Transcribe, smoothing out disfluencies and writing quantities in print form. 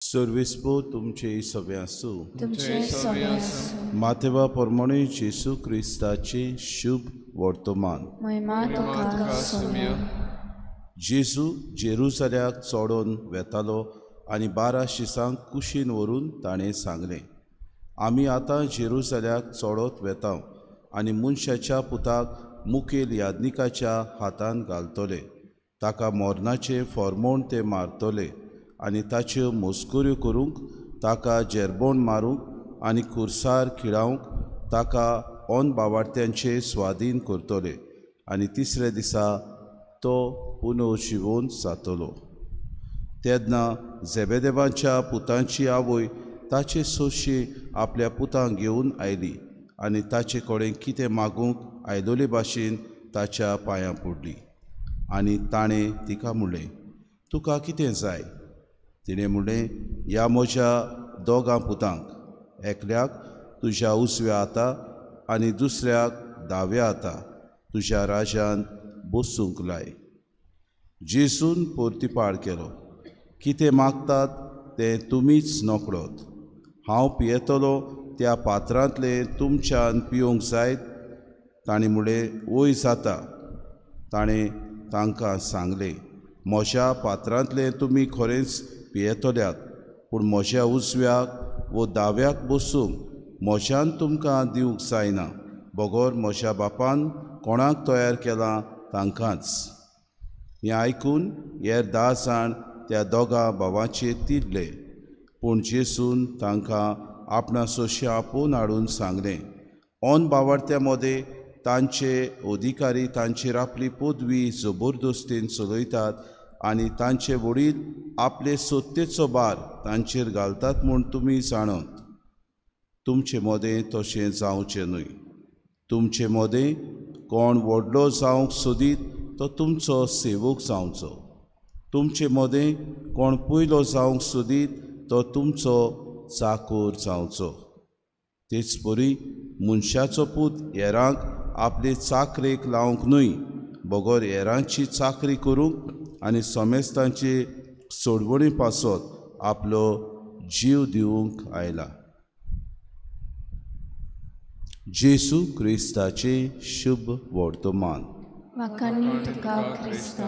सर्वेस्पो तुमचे सगळे आसूं। तुमचे सगळे आसूं। मातेवा प्रमाणे जेसू क्रिस्ताचे शुभ वर्तमान। महिमा तुका सोम्या। जेजू जेरुसल्याक चडोन वेतालो आनी 12 शिसांक कुशीन व्हरून ताणें सांगलें, आमी आतां जेरुसल्याक चडत वेता आनी मनशाच्या पुताक मुखेल याज्ञिकाच्या हातान घालतले, ताका मरणाचें फॉर्मोण ते मारतले आनी ताच्यो मस्कऱ्यो करूंक, ताका जेरबोण मारूंक आनी खुर्सार खिळावंक ताका ऑन बावाडत्यांचे स्वाधीन करतले आनी तिसऱ्या दिसा तो पुनर्जिवोन जातलो। तेन्ना झेबेदेवाच्या पुतांची आवय ताचे सोशी आपल्या पुतांक घेवन आयली आनी ताचे कडेन कितें मागूंक आयलोले भाशेन ताच्या पांयां पडली आनी ताणें तिका म्हणलें, तुका कितें जाय? तिणें म्हणलें, ह्या म्हज्या दोगां पुतांक, एकल्याक तुज्या उजव्या हाता आनी दुसऱ्याक दाव्या हाता तुज्या राज्यान बसूंक लाय। जेजून परतिपाळ केलो, कितें मागतात तें तुमीच नकळत। हांव पियेतलो त्या पात्रांतलें तुमच्यान पिवंक जायत? ताणें म्हणलें, वय जाता। ताणें तांकां सांगलें, म्हज्या पात्रांतलें तुमी खरेंच पियेतल्यात, पूण म्हज्या उजव्याक वो दाव्याक बसूंक म्हज्यान तुमकां दिवंक जायना, बगर म्हज्या बापान कोणाक तयार केलां तांकांच। हें आयकून हेर 10 जाण त्या दोगां भावांचेर तिडले, पूण जेजून तांकां आपणा सोशी आपोवन हाडून सांगलें, ऑन बावाडत्या मदें तांचे अधिकारी तांचेर आपली पदवी जबरदस्तीन चलयतात आनी तांचे वडील आपले सत्तेचो भार तांचेर घालतात म्हूण तुमी जाणत। तुमचे मदें तशें जावचें न्हय। तुमचे मदें कोण व्हडलो जावंक सोदीत तो तुमचो सेवक जावचो, तुमचे मदें कोण पयलो जावंक सोदीत तो तुमचो चाकोर जावचो। तेच परी मनशाचो पूत हेरांक आपले चाकरेक लावंक न्हय, बगर हेरांची चाकरी करूंक आनी समेस्तांचे सोडवणी पासत आपलो जीव दिवंक आयला। जेजू क्रिस्ताचे शुभ वर्तमान। वाखाणी तुका क्रिस्ता।